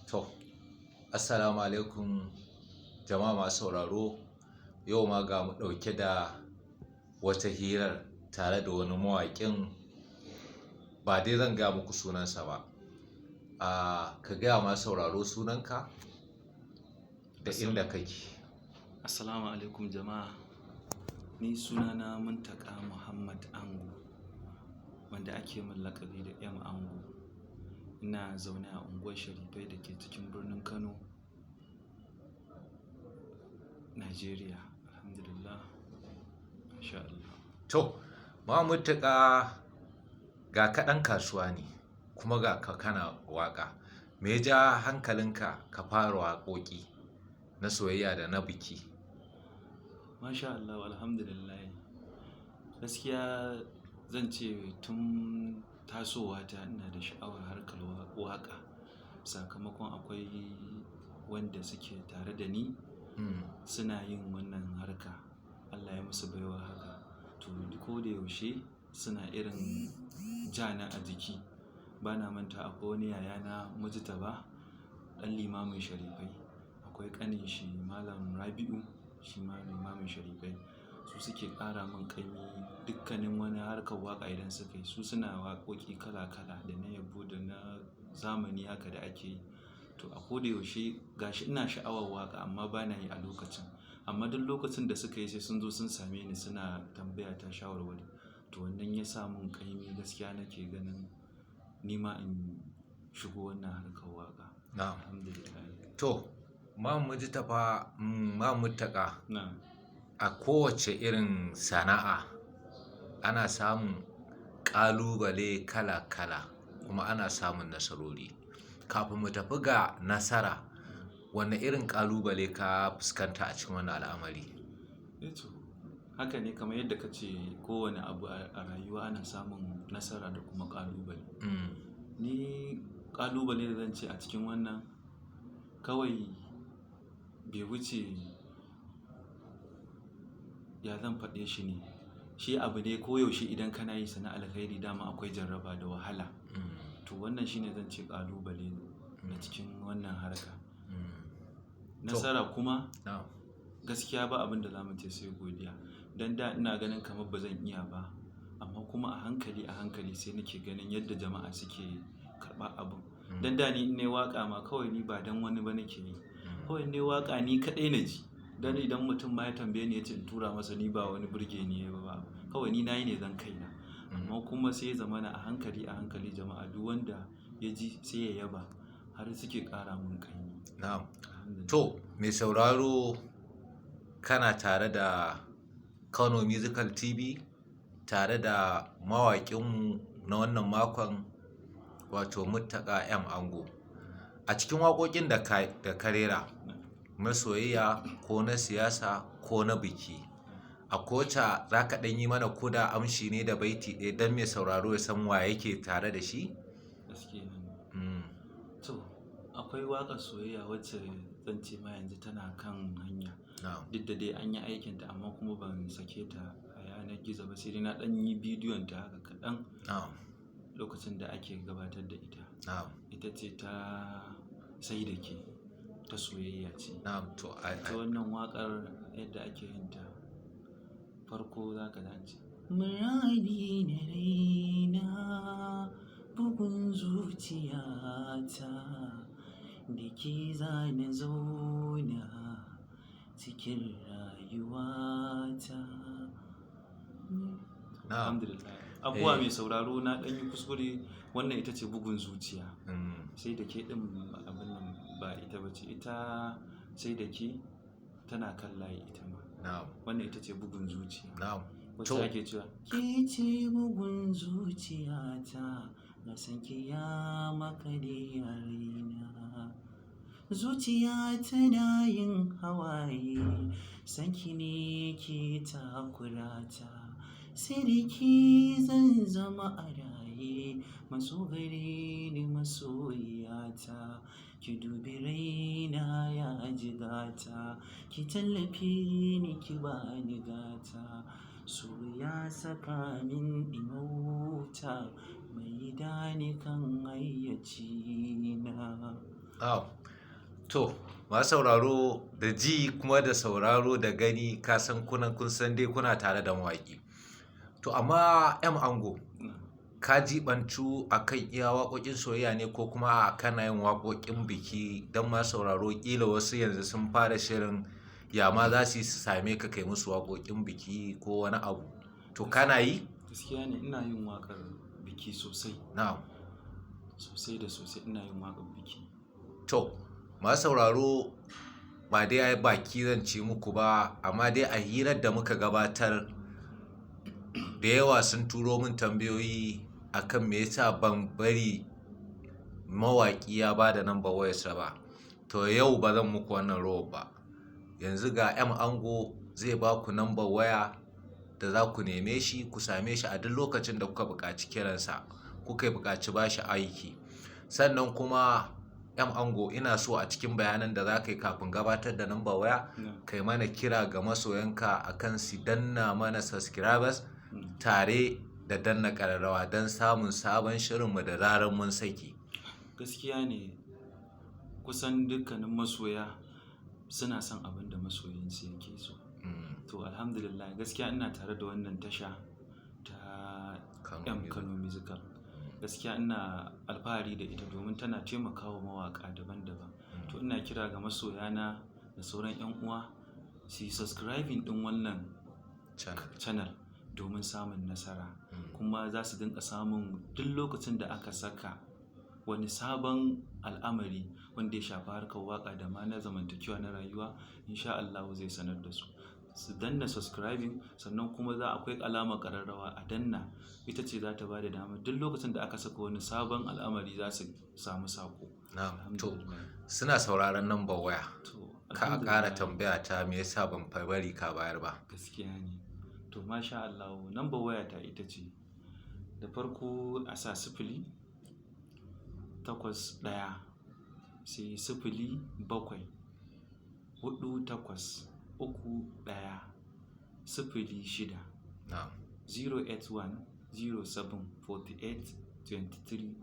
To, assalamu alaikum jama'a masu sauraro. Yau ma ga mu ɗauke da wata hirar tare da wani mawaƙin, ba dai zan gaya muku sunansa ba. Ka gaya masu sauraro sunanka da inda kake. Assalamu alaikum jama'a. Ni sunana Muntaka Muhammad Ango, wanda ake min laƙabi da M Ango. Ina zaune a unguwar Sharifai da ke cikin birnin Kano, Najeriya. Alhamdulillah. Masha Allah. To, ma Muntaka, ga ka ɗan kasuwa ne kuma ga ka kana waƙa. Me ya ja hankalinka ka fara waƙoƙi na soyayya da na biki? Masha Allah, alhamdulillah. Gaskiya zan ce tun tasowata ina da sha'awar harkar waƙa. Sakamakon akwai wanda suke tare da ni suna yin wannan harka. Allah ya musu baiwa haka. To, ko da yaushe suna irin ja na a jiki. Bana manta akwai wani yayana Mujtaba, ɗan limamin Sharifai. Akwai ƙanin shi Malam Rabi'u, shi ma limamin Sharifai. Su suke ƙara min ƙaimi dukkanin wani harkar waƙa idan suka yi. Su suna waƙoƙi kala kala da na yabo da na zamani haka da ake yi. To, a ko da yaushe gashi ina sha'awar waƙa amma bana yi a lokacin. Amma duk lokacin da suka yi sai sun zo sun same ni suna tambaya ta shawarwari. To, wannan ya sa mun ƙaimi, gaskiya nake ganin ni ma in shigo wannan harkar waƙa. Na'am. Alhamdulillah. To, ma Mujtaba, ma Muntaka, Na'am. a kowace irin sana'a ana samun ƙalubale kala kala kuma ana samun nasarori. Kafin mu tafi ga nasara, wane irin ƙalubale ka fuskanta a cikin wannan al'amari? Eh to, haka ne kamar yadda ka ce kowane abu a rayuwa ana samun nasara da kuma ƙalubale. Ni ƙalubale da zan ce a cikin wannan kawai bai wuce ya zan faɗe shi ne. Shi abu ne koyaushe idan kana yi sana alkhairi dama akwai jarraba da wahala. To, wannan shine zan ce ƙalubale na cikin wannan harka. Nasara kuma gaskiya ba abin da za mu ce sai godiya. Dan da ina ganin kamar ba zan iya ba, amma kuma a hankali a hankali sai nake ganin yadda jama'a suke karɓa abun. Dan da ni in nayi waƙa ma kawai ni ba don wani ba nake yi. Kawai in nayi waƙa ni kaɗai na ji. Dan idan mutum ma ya tambaye ni ya ce in tura masa, ni ba wani burge ni yayi ba. Kawai ni nayi ne don kaina. Amma kuma sai ya zamana a hankali a hankali jama'a duk wanda ya ji sai ya yaba har suke ƙara mun ƙaimi. Na'am. Alhamdulillah. To, mai sauraro, kana tare da Kano Musical TV tare da mawaƙinmu na wannan makon, wato Muntaka M Ango. A cikin waƙoƙin da ka rera na soyayya ko na siyasa ko na biki, a kowace za ka ɗan yi mana koda amshi ne da baiti ɗaya don mai sauraro ya san wa yake tare da shi? Gaskiya ne. To, akwai waƙar soyayya wacce zan ce ma yanzu tana kan hanya. Na'am. Duk da dai an yi aikinta amma kuma ban sake ta a yanar gizo ba, sai dai na ɗan yi bidiyon ta haka kaɗan Na'am. lokacin da ake gabatar da ita. Na'am. Ita ce ta Sai da Ke, ta soyayya ce. Na'am. To, Ita wannan waƙar yadda ake yin ta, farko za ka ce Muradi na raina, bugun zuciyata, da ke zana zauna cikin rayuwata. Na'am. Alhamdulillah. Abuwa mai sauraro, na ɗan yi kuskure, wannan ita ce bugun zuciya. Sai da ke ɗin abin nan ba ita ba ce. Ita sai da ke tana kan layi ita ma. Na'am. Wannan ita ce bugun zuciya. Na'am. Wacce To, ake cewa ke ce bugun zuciyata, na san ki ya makale a raina. Zuciya tana yin hawaye, san ki ne ke takurata. Sai da ke zan zama a raye, maso gare ni masoyiyata. Ki dubi raina ya jigata, ki tallafe ni ki bani gata. So ya saka min ɗimauta, mai dani kan hayyacina. Ah, to, masu sauraro da ji kuma da sauraro da gani ka san kuna kun san dai kuna tare da mawaƙi. To amma M Ango, ka jibantu a kan iya waƙoƙin soyayya ne ko kuma a'a kana yin waƙoƙin biki don masu sauraro ƙila wasu yanzu sun fara shirin ya ma za su yi su same ka kai musu waƙoƙin biki ko wani abu. To kana yi? Gaskiya ne ina yin waƙar biki sosai. Na'am. Sosai da sosai ina yin waƙar biki. To, masu sauraro ba dai ai baki zan ce muku ba, amma dai a hirar da muka gabatar da yawa sun turo min tambayoyi akan me yasa ban bari mawaƙi ya ba da nambar wayarsa ba. To yau ba zan muku wannan rowar ba. Yanzu ga M Ango zai ba ku nambar waya da za ku neme shi ku same shi a duk lokacin da kuka buƙaci kiransa, kuka buƙaci ba shi aiki. Sannan kuma M Ango ina so a cikin bayanan da za ka yi kafin gabatar da nambar waya, kai mana kira ga masoyanka akan su danna mana subscribers tare da danna ƙararrawa don samun sabon shirinmu da zarar mun saki. Gaskiya ne kusan dukkanin masoya suna son abin da masoyinsu yake so. To alhamdulillah gaskiya ina tare da wannan tasha ta Kano M Music. Kano Musical. Gaskiya ina alfahari da ita domin tana taimakawa mawaƙa daban-daban. To ina kira ga masoyana da sauran 'yan uwa su yi subscribing ɗin wannan Channel. channel domin samun nasara. Kuma za su dinga samun duk lokacin da aka saka wani sabon al'amari wanda ya shafi harkar waƙa da ma na zamantakewa na rayuwa, insha Allahu zai sanar da su. Su danna subscribing, sannan kuma za akwai alamar ƙararrawa a danna, ita ce za ta ba da dama duk lokacin da aka saka wani sabon al'amari za su samu saƙo. Na'am. To Alhamdulillah. suna sauraron nambar waya. To Ka a ƙara alhamdulillah. tambaya ta me yasa ban bari ka bayar ba. Gaskiya ne. To masha Allahu, nambar wayata ita ce da farko a sa 0 8 1 sai 0 7 4 8 3 1 0 6. Na'am. 081 07 48 23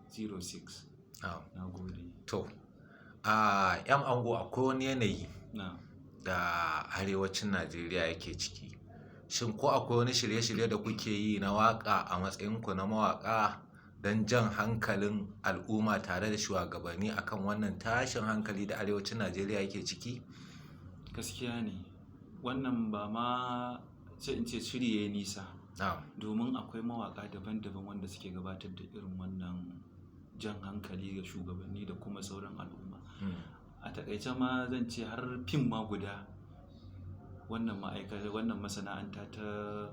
06. Na'am. Na gode. To, a M Ango akwai wani yanayi Na'am. da arewacin Najeriya yake ciki. Shin ko akwai wani shirye-shirye da kuke yi na waƙa a matsayinku na mawaƙa don jan hankalin al'umma tare da shugabanni akan wannan tashin hankali da arewacin Najeriya yake ciki? Gaskiya ne. Wannan ba ma sai in ce shiri yayi nisa. Na'am. Domin akwai mawaƙa daban-daban wanda suke gabatar da irin wannan jan hankali ga shugabanni da kuma sauran al'umma. A taƙaice ma zan ce har fim ma guda wannan ma'aikata, wannan masana'anta ta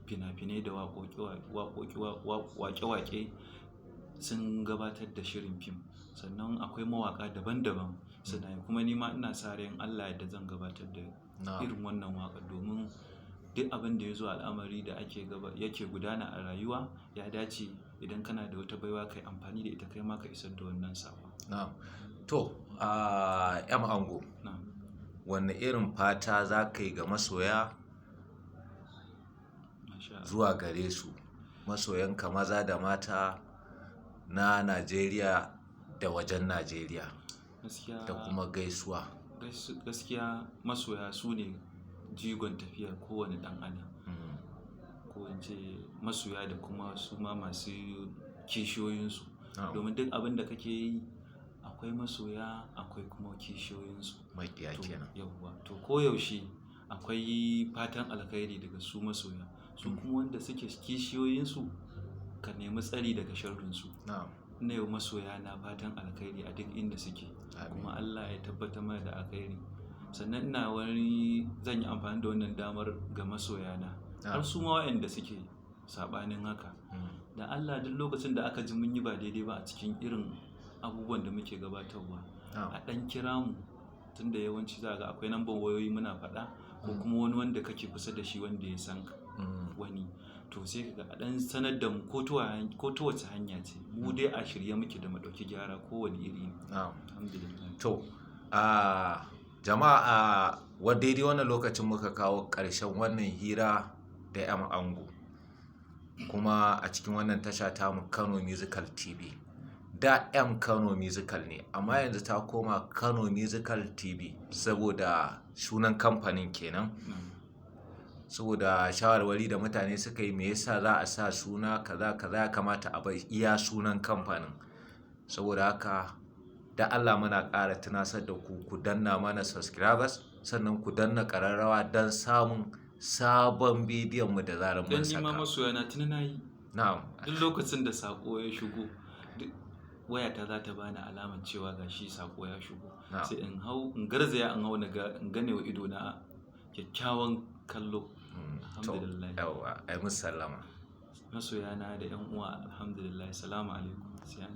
fina-finai da waƙe-waƙe sun gabatar da shirin fim. Sannan akwai mawaƙa daban-daban suna yi. Kuma ni ma ina sa ran Allah yadda zan gabatar da Na'am. irin wannan waƙa domin duk abin da ya zo al'amari da ake gaba yake gudana a rayuwa ya dace idan kana da wata baiwa ka yi amfani da ita kai ma ka isar da wannan saƙon. Na'am. To, a M Ango, Na'am. wanne irin fata za ka yi ga masoya Masha Allah. zuwa gare su? Masoyanka maza da mata na Najeriya da wajen Najeriya Gaskiya, da kuma gaisuwa. Gaskiya masoya su ne jigon tafiyar kowane ɗan adam. Ko in ce masoya da kuma su ma masu kishiyoyinsu. Na'am. Domin duk abin da kake yi akwai masoya akwai kuma kishiyoyinsu. Maƙiya To, kenan. yauwa. To koyaushe akwai fatan alkhairi daga su masoya. Su kuma wanda suke kishiyoyinsu ka nemi tsari daga sharrinsu. Na'am. Ina yi wa masoya na fatan alkhairi a duk inda suke. Amin. Kuma Allah ya tabbatar mana da alkhairi. Sannan ina wani zan yi amfani da wannan damar ga masoya na. Har su ma waɗanda suke saɓanin haka. Da Allah duk lokacin da aka ji mun yi ba daidai ba a cikin irin abubuwan da muke gabatarwa, Na'am. a ɗan kira mu tunda yawanci za ga akwai nambar wayoyi muna faɗa ko kuma wani wanda kake kusa da shi wanda ya san wani. To sai ka ga a ɗan sanar da mu ko ta wace hanya ce. Mu dai a shirye muke da mu ɗauki gyara kowane iri ne. Na'am. Alhamdulillah. To, a jama'a wa daidai wannan lokacin muka kawo ƙarshen wannan hira da M Ango. Kuma a cikin wannan tasha tamu Kano Musical TV. Da M Kano Musical ne, amma yanzu ta koma Kano Musical TV saboda sunan kamfanin kenan. Saboda shawarwari da mutane suka yi, me yasa za a sa suna kaza kaza, ya kamata a bar iya sunan kamfanin. Saboda haka da Allah muna ƙara tunasar da ku, ku danna mana subscribers, sannan ku danna ƙararrawa don samun sabon bidiyon mu da zarar mun Dan ni ma saka. Masoya na tuni na yi. Na'am. Duk lokacin da sako ya shigo, duk wayata za ta bani alamar cewa gashi sako ya shigo. Na'am. Sai in hau, in garzaya in hau na ga, in gane wa ido na kyakkyawan kallo. To, Alhamdulillah. yawwa, ai musu sallama. Masoya na da yan uwa, alhamdulillah. Salamu alaikum. Sai an